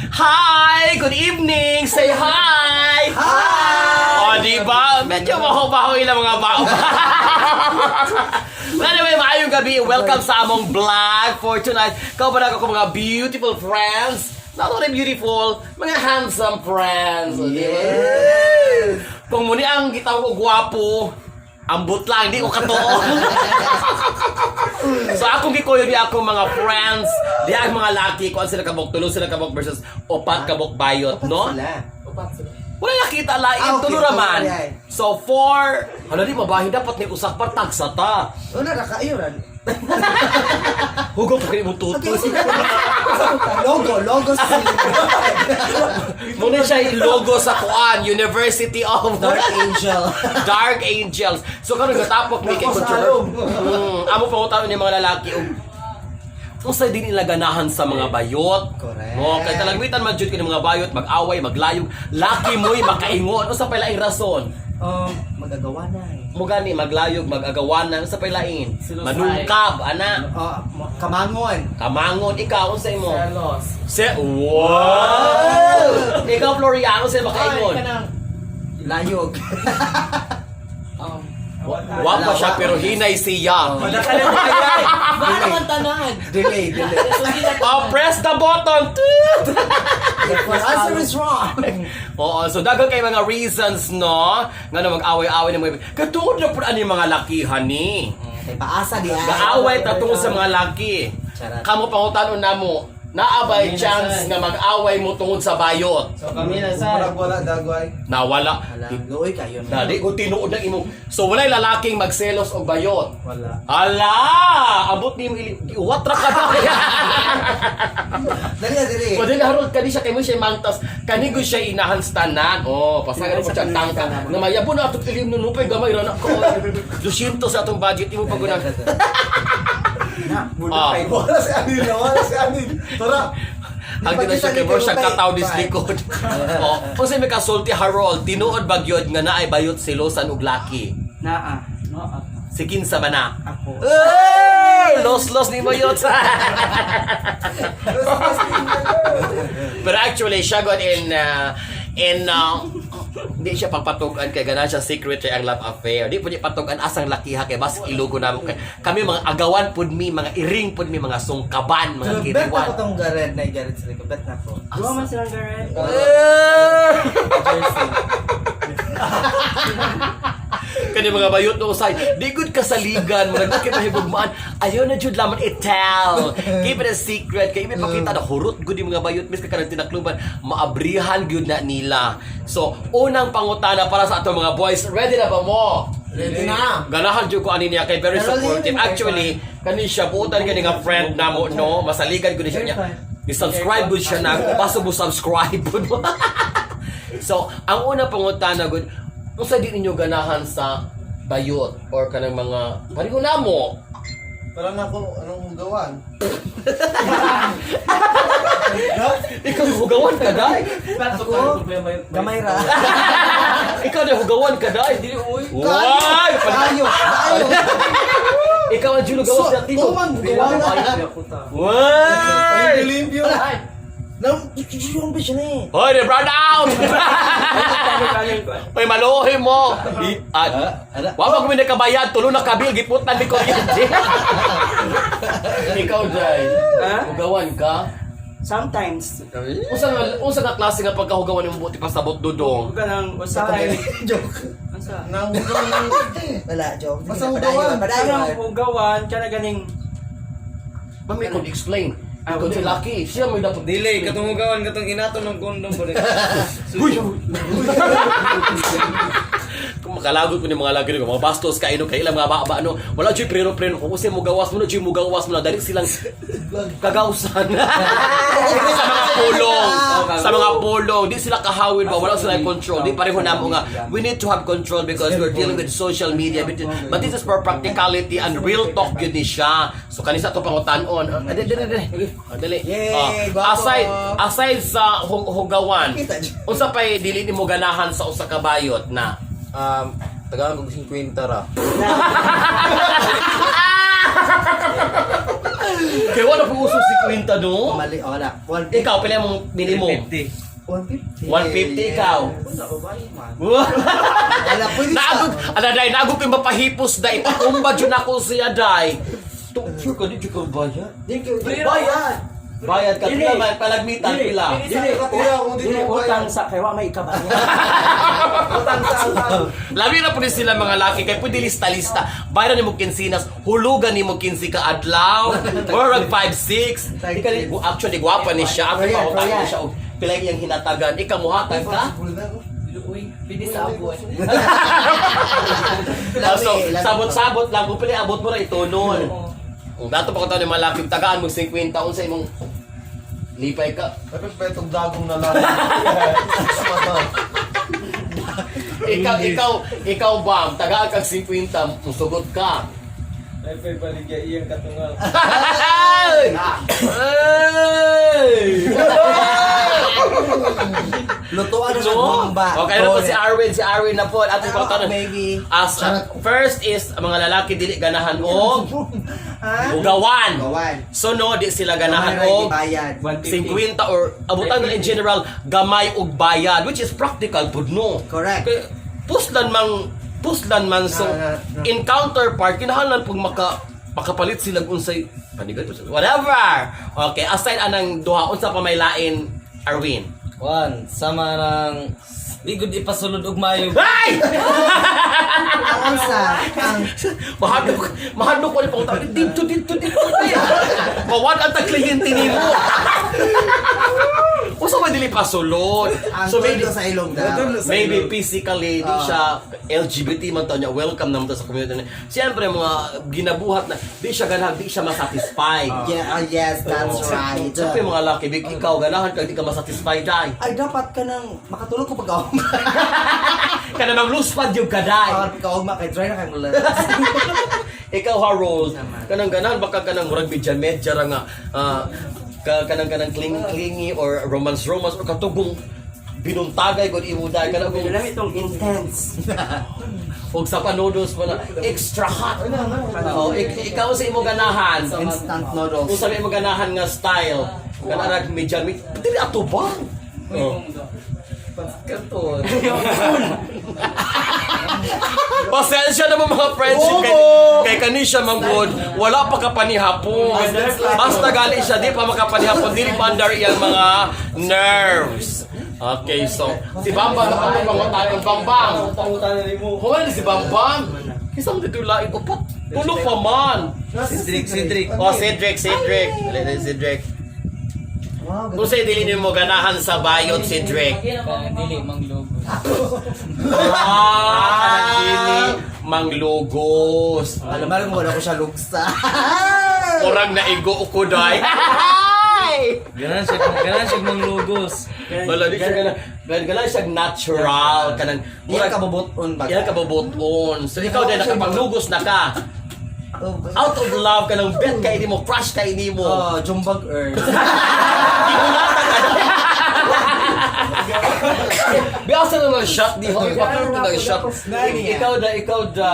Hi! Good evening! Say hi! Hi! O, di ba? Medyo maho-baho ilang mga bao. Well, anyway, maayong gabi. Welcome sa among vlog for tonight. Kauban nako mga beautiful friends. Not only beautiful, mga handsome friends. O, di ba? Yes! Kung muni ang gitawag ko gwapo, ambot lang, di ko katuo. So akong gikuyo di ako mga friends, di ang mga laki, kung sila kabok, tulo sila kabok versus upat kabok bayot, no? Sila. Upat sila. Wala nakita lain, Ah, okay, tulo raman. tulo yan. So four, ano di mabahin dapat ni usak par tagsa ta. Wala na kayo ran. Hugo pa kini mong tuto. Logo, logo sa Muna siya yung logo sa kuan, University of Dark Angel. Dark Angels. So karon gatapok mi kay Nako, sa controller. Amo pangutan ni mga lalaki og unsay din nila ganahan sa mga bayot. Correct. No, kay talagmitan man jud kini mga bayot, mag-away, maglayog, laki mo'y makaingon. Unsa pay laing rason? Magagawa na eh. Mo gani maglayog, mag-agawanan, unsa pay lain? Silusay. Manungkab, ana. Oh, kamangon. Kamangon ikaw unsa imo? Celos. Se Wow! Ikaw Floriano unsay makaingon? Ay, kanang, Layog. Wa pa siya pero hinay siya. Madakalan mo ay. Baka naman tanan. Delay, delay. Oh, press the button. Toot! The answer is wrong. Oo, so daghan kay mga reasons no nga na mag-away-away ng mga katuod na pud ani mga lakihan ni. Kay paasa di ay. Gaaway ta tungod sa mga laki. Charot. Kamo pangutanon namo, naa bay chance nga mag-away mo tungod sa bayot? So kami na sa. Murag wala dagway. Nawala. Wala, luoy kayo. Na di ko tinuod ang imo. So walay lalaking magselos og bayot. Wala. Ala, abot ni mo ili giuwat ra ka ba? Dali, dali. Pwede na Harold kani siya kay mo siya mangtas kani gud siya inahan tanan. Oh, pasagan mo siya tangka. Nga mayabo na atong ilim no nupay gamay ra na ko. 200 sa atong budget imo pag unang. Na. Ah. Wala si Anil, wala si Anil. Tara. Ang dina siya kay bro siya kataw dis likod. Oh, unsay may kasulti Harold, tinuod ba gyud nga naay bayot silosan og laki? Naa. No, Si kinsa ba na? ako. Ey, los los ni bayot. Pero actually, siya god in hindi siya pagpatugan kay ganahan siya secret siya ang love affair. Di po niya patugan asang lakiha kay bas ilugo namo kay kami mga agawan pud mi, mga iring pud mi, mga sungkaban, mga Pero bet na kiriwan. ko tong gared na gared sa likod. Bet na ko. Duwa man silang garet. Jersey. Kani mga bayot no usay, di good kasaligan, murag di kay mahigugmaan. Ayaw na jud lamang i-tell. Keep it a secret kay ipakita na hurot gud yung mga bayot mis ka kanang tinakluban, maabrihan gyud na nila. So, unang pangutana para sa atong mga boys, ready na ba mo? Ready na. Ganahan jud ko ani niya kay very Pero supportive. yun, Actually, kani siya buotan kani nga friend namo no, masaligan gud ni siya niya. I-subscribe gud siya na baso mo subscribe pud mo. So, ang una pangutana gud, unsa di ninyo ganahan sa bayot or kanang mga pareho namo? Tara na ako, anong hugawan? Ikaw hugawan ka dai. Ako, gamay ra. Ikaw na hugawan ka dai. Dili uy. Why? Kayo, kayo. Ikaw ang julo gawas na tito. Tuman, hugawan na. Why? Limpyo. Nang, yung ba siya na eh. Hoy, the brown out! Hoy, maluhi mo! Ala. Wa pa kami nakabayad, tulo na kabil, giputan ni kuryente. Ikaw, Jai, Ha? hugawan ka? Sometimes. Unsa nga klase nga pagkahugawan nimo buti pasabot dudong? Kanang usahay. Joke. Unsa? Nang hugawan. Wala, joke. Sige Basta na, hugawan. padayon, padayon. Kanang hugawan kana ganing Mami, kung explain. Ah, Ikaw si Lucky, siya may dapat. Dili, katong hugawan, katong inato ng kondom ba rin. Uy! Kung makalagot ko ni mga lagi mga bastos kaino kay ilang mga baba ano, wala jud preno preno kung unsay mo gawas mo na jud mo gawas mo na dali silang kagawsan. Sa mga pulong, sa mga pulong, di sila kahawin ba, wala sila control. Di pareho namo nga we need to have control because we're dealing with social media. But this is for practicality and real talk yun ni siya. So kanisa to pangutan-on. Ah, dali, dali, dali. Ah, dali. Yay, Ah, gwapo. aside aside sa hugawan, Kita dyan. unsa pay dili nimo ganahan sa usa ka bayot na Tagaan kog 50 ra. Kaya wala po uso 50 no? Mali, oh, wala. 150. Ikaw, pila mong minimum? 350. 150. 150 ikaw. Wala, babae man. Wala, pwede sa. Naagog, ala day, naagog yung mapahipos day. Ipatumba dyan ako siya day. Sure ka, di ka bayad. Bayad! Bayad ka, Dili. pila man, palagmitan, Dili. pila. Dili, Kuya, kung di dili ko utang bayad. sa kay wa may ikabayan. Utang sa utang. Labi na po ni sila mga laki, kay pwede lista-lista. Bayaran ni mo kinsinas, hulugan ni mo 15 ka adlaw. Murag 5-6. Ika, actually, gwapa ni siya. Ako Florian, pa, utang Florian. ni siya. Og pila iyang hinatagan. Ika, muhatag ka? Uy, pwede sa abuan. Ah, so, Lami, lami. sabot-sabot lang. Kung pila, abot mo na ito nun. Kung dato pa ko taon ni malaki, tagaan mo 50, unsa imong lipay ka. Dapat pa itong dagong na lang. Mata. Ikaw, bam, tagaan kag 50, musugot ka. Ay, pa'y baligya iyang katunga. Ay! Ay! Lutuan na siya No? bomba. Okay, ano po si Arwin? Si Arwin na po. Ating Ah, pagtanong. maybe. As, first is, ang mga lalaki dili ganahan og Ha? ugawan. Ugawan. So no, di sila ganahan Gamay ra og bayad. 50 or abutan na in general gamay og bayad, which is practical pud no. Correct. Kay puslan man so Na, na, na. in counterpart kinahanglan pug makapalit sila unsay panigad whatever. Okay, aside anang duha, unsa pa may lain, Arwin? One, sama ng di gud ipasulod og mayo. Ay! Ang unsa, ang Mahadlok, mahadlok ko ni pang tao. Dito, dito, dito. Mawad ang tag-kliyente nimo. Usa man dili pasulod. ang So maybe todo sa ilong daw. maybe physically di siya LGBT man to niya, welcome naman to sa community. Siyempre mga ginabuhat na di siya ganahan, di siya masatisfy. Yeah, oh, yes, that's right. Siyempre mga laki, big ikaw ganahan ka di ka masatisfy dai. Ay, dapat ka nang makatulog ko pag kaugma. Kana mang luspad yung kaday. Pag kaugma, kay dry na kay mula. Ikaw Harold, kanang ganahan baka kanang murag medya medya ra nga kanang kanang clingy clingy or romance romance or katugong binuntagay gud imo dai kanang Medyo lang itong intense. og sa panoodles wala extra hot. Oh, ikaw sa imo ganahan. Instant noodles. Kung sa imo ganahan nga style, kanang rag medya medya dili ato ba? Oh. Katon. Pasensya na mo mga friendship kay kanisha manggod, wala pa kapanihapon. Basta gali siya, di pa makapanihapon, dili pa under iyang mga nerves. Okay, so si Bambang ako pangutang Bambang. Pangutan na nimo. Huwag ni si Bambang. Kisang dito lain upat. Tulog pa man. Cedric, Cedric. Oh, Cedric, Cedric. Dali, dali, Cedric. Wow, Kung sa'yo dili nimo ganahan sa bayot, Cedric. Dili manglugos. Ah, kanang dili manglugos. Alam mo, wala ko siya lugsa. Orang naigo ko day. Ganahan siya manglugos. Wala di siya gana. Gana siya natural kanang Iya ka bubuton ba? Iya ka bubuton. So ikaw din nakapanglugos na ka. Oh, Out of love kanang bet ka ini mo, crush ka ini mo. Oh, Jumbag Earth. Biasa na lang shot di hoy pa ng shot. Ikaw da, ikaw da.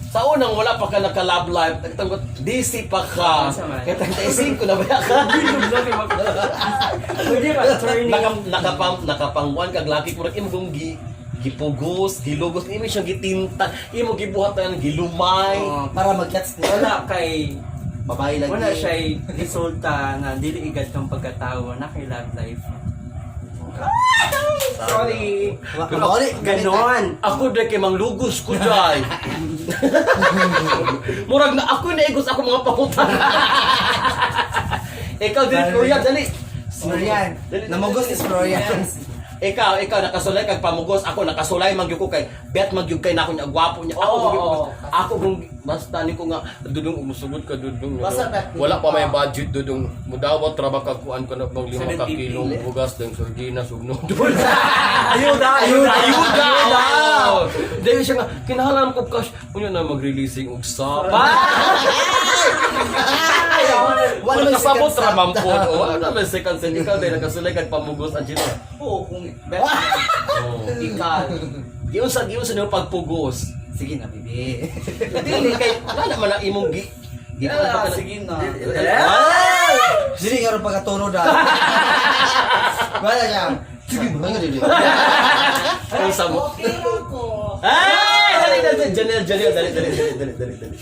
Sa unang wala pa ka naka-love life, nagtanggot DC pa ka. Kaya tagtaisip ko na ba ka? Pwede ba turning? Nakapang one kag laki ko imo kong gipugos, gilugos, imo siyang gitinta, imo gibuhat na gilumay. Oh, para mag-gets niya. Wala kay Babae lagi. wala siya resulta na dili igad kang pagkatawa na kay love life. Sorry. Pero, Ganon. Ako dai kay manglugos ko dai. Murag na ako na igos ako mga pangutan. Ikaw dili Florian, dali. Florian. Dali, dali, Namugos dali. is Florian. Ikaw nakasulay kag pamugos, ako nakasulay man gyud ko kay bet man gyud kay nako niya gwapo niya. Ako Oo, gyud oo. ako kung basta ni ko nga dudong umusugod ka dudong. Basta bet. Wala pa may budget dudong mudawat ra ba kag kuan ko na bang 5 ka kilong bugas dang sardinas ug noodles. Ayuda, Ayuda! Ayuda! Ayuda! Dahil siya nga, kinahalan ko cash. Unya na mag-releasing og sapa. Wala may Kasabot second ra set. man po. Wala na may second set. Ikaw dahil nakasulay kag pamugos ang chino. Oo, kung bet ikaw. Giunsa giunsa nimo pagpugos. Sige na, bibi. Dili kay wala naman ang imong gi Ah, sige na. Dili nga ron pagkatuno da. Wala siya. Sige, mga dili. Kung sa mo. Okay lang ko. Ay! Dali, dali, Janelle, Janelle, dali, dali, dali, dali, dali, dali.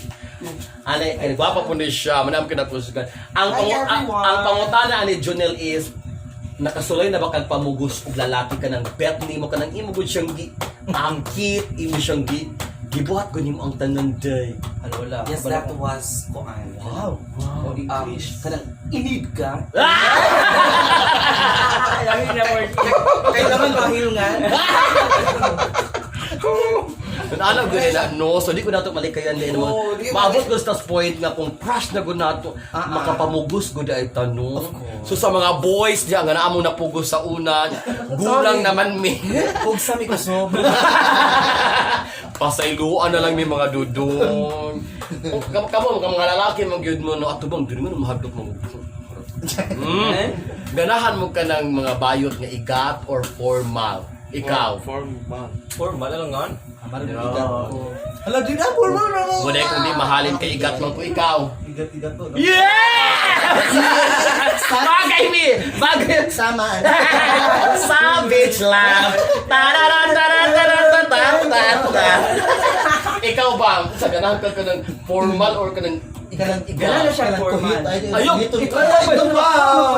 Ani, ay, gwapa po ni siya, manam kinakusgan. Ang, Hi, ang, everyone. ang pangutana ani Janelle is, nakasulay na ba kag pamugos og lalaki ka ng bet nimo ka ng imo gud siyang gi angkit imo siyang gi gibuhat gud nimo ang tanan day. Ano wala. Yes, that was kuan. Wow. Kanang inig ka. Lagi na word. Kailangan pahilngan. Alam gud na no, so di ko nato malikayan din mga. Oo, di Maabot gud sa point nga kung crush na gud nato, makapamugos gud ay tanong. So sa mga boys diya nga naa mo napugos sa una, gulang naman mi. Ug sa mi kusob. Pasayloan na lang may mga dudong. Kung kamo kamo mga lalaki man gyud mo no ato bang dili mo mahadlok mo. Ganahan mo ka ng mga bayot nga igat or formal. Ikaw. Formal. Formal lang ngon. Hala, di na, formal na mo. Wala kung di mahalin kay igat man ko ikaw. Igat-igat to. Yeah! Bagay mi! Bagay! Sama. Savage love! Tarararararararararara. Ikaw ba? Sa ganahan ka ka ng formal or ka ng Ikalang Ganahan siya formal. Ayok! Ikaw ito ba?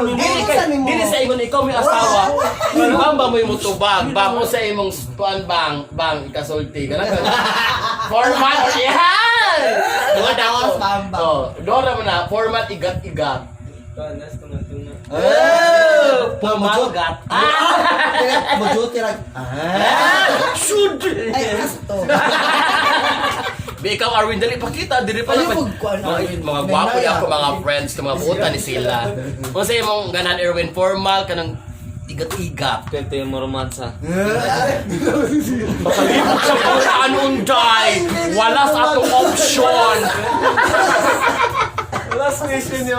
Dili kay dili sa ingon ikaw may asawa. Bang ba mo yung mutubag? Bang mo sa imong kuan bang bang ikasulti ka formal or yan. Duha daw. Bang, bang. Oh, duha ra man na formal igat igat. Tunas, tuna, tuna. Oh, formal gat. Ah! Mojuti ra. Ah. Should. Ay, asto. Be ikaw Arwin dali pakita dili pa Ayaw, lang magkuan, mga, Arwin. mga gwapo May ya ako naya. mga friends mga buotan ni sila. Kung sa imong ganahan Erwin formal kanang igat-igat. Pwede yung romansa. Makalipot sa putaan unday. Wala sa atong option. Last question niya.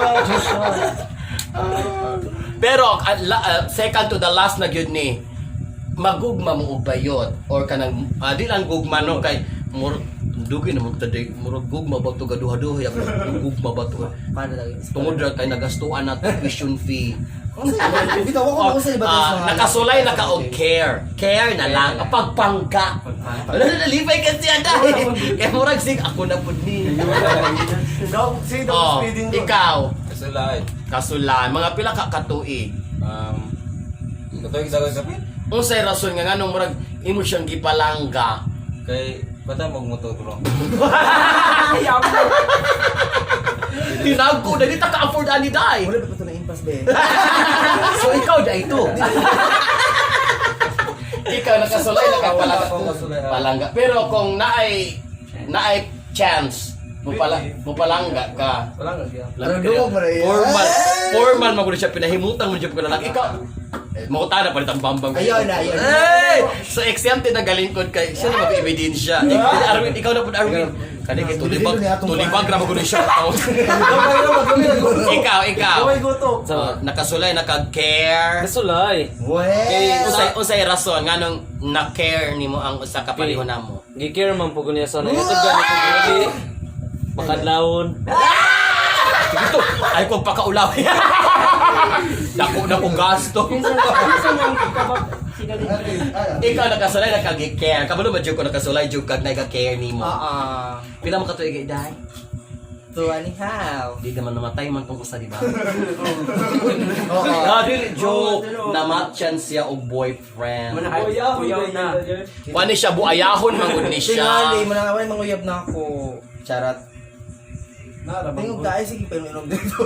Pero second to the last na gyud ni magugma mo og bayot or kanang di lang gugma no kay mur dugi na mo taday murag gugma ba to gaduha-duha ya gugma ba to Paano lagi? tungod ra kay nagastuan na tuition fee. Bitaw ako kung sa iba Nakasulay na ka og care. Care na lang pagpangka. Wala na nalipay kasi ada. Kaya murag sig ako na pud ni. Daw, say daw, Oh, speeding doon. ikaw Kasulay. kasulan mga pila ka katuig. Katuig sa kapit. Unsay rason nga nganong murag imo siyang gipalangga? Kay bata magmotor bro. Tinagko dali ta ka-afford ani dai. Wala ba ito na impas be? So ikaw da ito. Ikaw nakasulay Wala akong kasulay. palangga. Pero kung naay naay chance mo pala mo palangga ka. Wala nga gyud. Labi Ano, dumo pa rin. Formal, formal magud siya pinahimutan mo siya pagkalalaki. Ikaw eh, mauta na palit ang bambang. Ayun na, ayun. Hey! So exempted na galingkod kay siya na mag-ebidensya. Arwin, ikaw na pud Arwin. Kani kay tulibag, tulibag ra magud siya. Ikaw, ikaw. Gamay guto. So, nakasulay naka-care. Kasulay. Well, Unsay unsay rason nganong na-care nimo ang usa ka pareho namo? Gi-care man po ko niya sana. Ito gani ko gani. Makadlawon. Dito, ay kong pakaulaw. Dako na kong gasto. Ikaw nakasulay naka-care. Kabalo ba jud ko nakasulay jud kag nag-care nimo? Ah, Pila mo katuig day? 2.5. Di naman namatay man tong usa di ba? Oo. Ah, dili joke. Namatchan siya og boyfriend. Kuyaw na. Wani siya buayahon man gud ni siya. Tingali, manangaway manguyab na ako. Charot. Tingog tayo, sige, pero inom dito.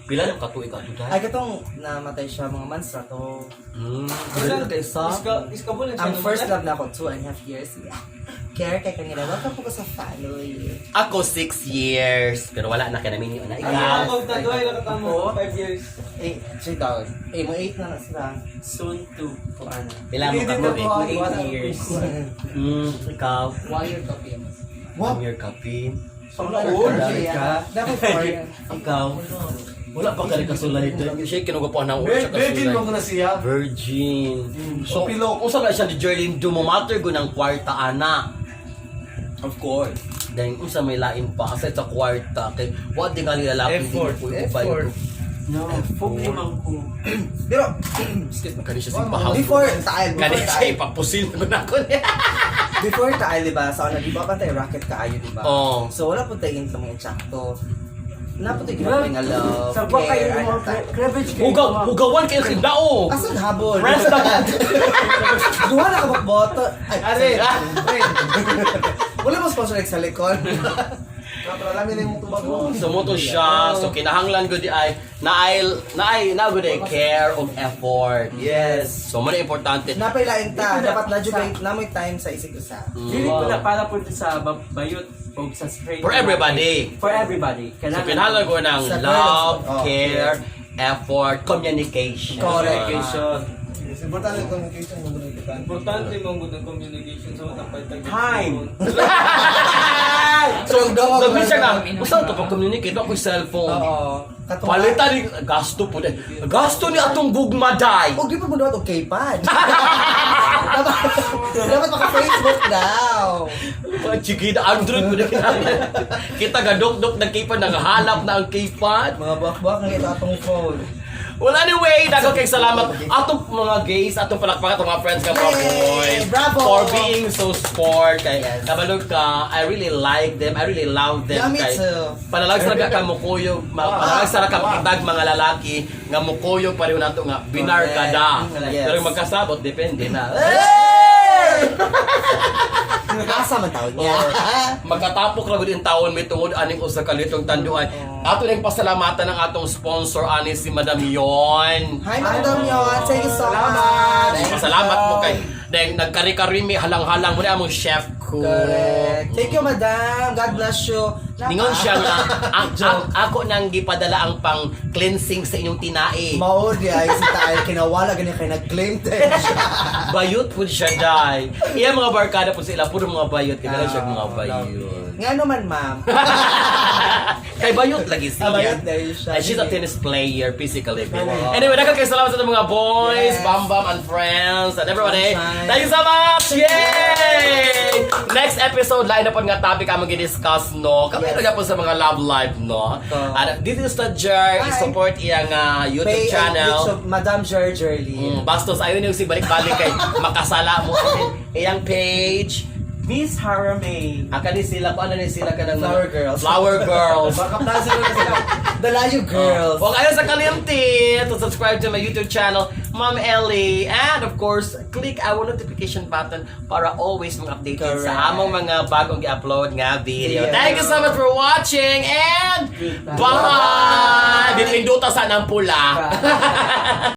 Pila na katuig ato day? Ay, katong namatay siya mga months na to. Pila na kay sa? Ang first love na ako, 2.5 years. Yeah. Care kay kanila. Welcome po ko sa family. Ako 6 years pero wala na kay namin na ikaw. Ako, 5 years. Eh, 3 daw. Eh, mo 8 na na sila. Soon to kuan. Pila mo katuig? 8 years. Ikaw. 1 year copy. One year kape. Ka? Dapat 4 yan. Ikaw. Wala pa ka rin kasulay doon. Siya kinugapuan ng ulo siya Virgin kasulay. mo ko na siya. Virgin. So, Pilok. kung saan siya ni Jerlyn, dumomatter go ng kwarta, ana. Of course. Then unsa may lain pa aside sa kwarta kay wa di nga lalaki di Effort. po bayot. Effort. No, full man ko. Pero, Excuse me, kani siya simbahan. before taal, Kani before siya taal, ipapusil na ko niya. Before taal, di ba? Sa una, di ba, pantay racket kaayo, di ba? Oo. So, wala po tayo income ng eksakto. Wala po tayo ginagawa nga love, Sa buwa kayo care, mo, ano, tayo. cleavage kayo. Hugaw, hugawan kayo sa dao. Asan habol? Press the Duha na ka boto. Ay, Are! sorry. Wala mo sponsor like sa likod. Kapralami na yung tubag mo. Sumuto siya. So kinahanglan gud di ay naay naay na gud ay care of effort. Yes. So mo na importante. Napailain ta. Dapat na jud na mo'y time sa isig usa. Dili ko na para po sa bayot o sa straight. For everybody. For everybody. So kinahanglan ko ng Sa love, girls, oh, care, effort, communication. Correct. Communication. Yes, importante yung communication. Communication. Importante mong good ang communication sa matang pagtag. Time. So, sabi siya nga, usa to pag-communicate ako yung cellphone. Oo. Katong- Palitan ni gasto po din. Gasto ni atong gugma day. Og di pa mo dapat og kpad. Dapat maka Facebook daw. Chigi na Android po din. Kita gadok-dok ng keypad, nanghalap na ang keypad. Mga buwak-buwak ng ito atong phone. Well, anyway, daghang kay salamat atong mga gays, atong palakpakan, atong mga friends nga mga Yay! boys. Bravo! For being so sport. Kay, Yes. kabalog ka, I really like them. I really love them. Yeah, me kay, too. Panalag sa ka mukuyog, panalag sa ka makitag mga lalaki nga mukuyog pareho nato nga binar ka da. Yes. Pero yung magkasabot, depende na. Asa man tawag niya. Magkatapok ra gud in taon may tungod aning usa ka litong tanduay. Ato ning pasalamatan ang atong sponsor ani si Madam Yon. Hi, Madam Yon. Thank you so much. Pasalamat mo kay dahil nagkari-karimi halang-halang mo na among chef ko. Correct. Thank you, Madam. God bless you. Ningon siya nga ang ako nang gipadala ang pang cleansing sa inyong tinae. Mao di ay si tayo kinawala gani kay nag-claim te siya. Bayot po siya dai. Iya mga barkada po sila puro mga bayot kay siya mga Ah, bayot. Nga naman, ma'am. Kay bayot lagi siya. Ah, bayot dahil siya. And she's a tennis player physically. Anyway, daghang kay salamat sa atong mga boys, Yes. Bam Bam and friends and everybody. Sunshine. Thank you so much. Yay! Next episode lain na pod nga topic among gi-discuss no. Kami yes. po sa mga love life no. Ito. And dito sa Jer, Hi. i-support iyang YouTube Pay channel. YouTube, Madam Jer Jerly. Bastos ayon yung si balik-balik kay makasala mo iyang page. Miss Haramay. Akali sila ko ano ni sila kanang Flower Girls. Flower Girls. Baka plaza na sila. The Layo Girls. Huwag kayo sa kalimti to subscribe to my YouTube channel, Ma'am Ellie. And of course, click our notification button para always mong updated sa Correct. among mga bagong i-upload nga video. Video. Thank you so much for watching and bye! Bipinduta sa ng pula.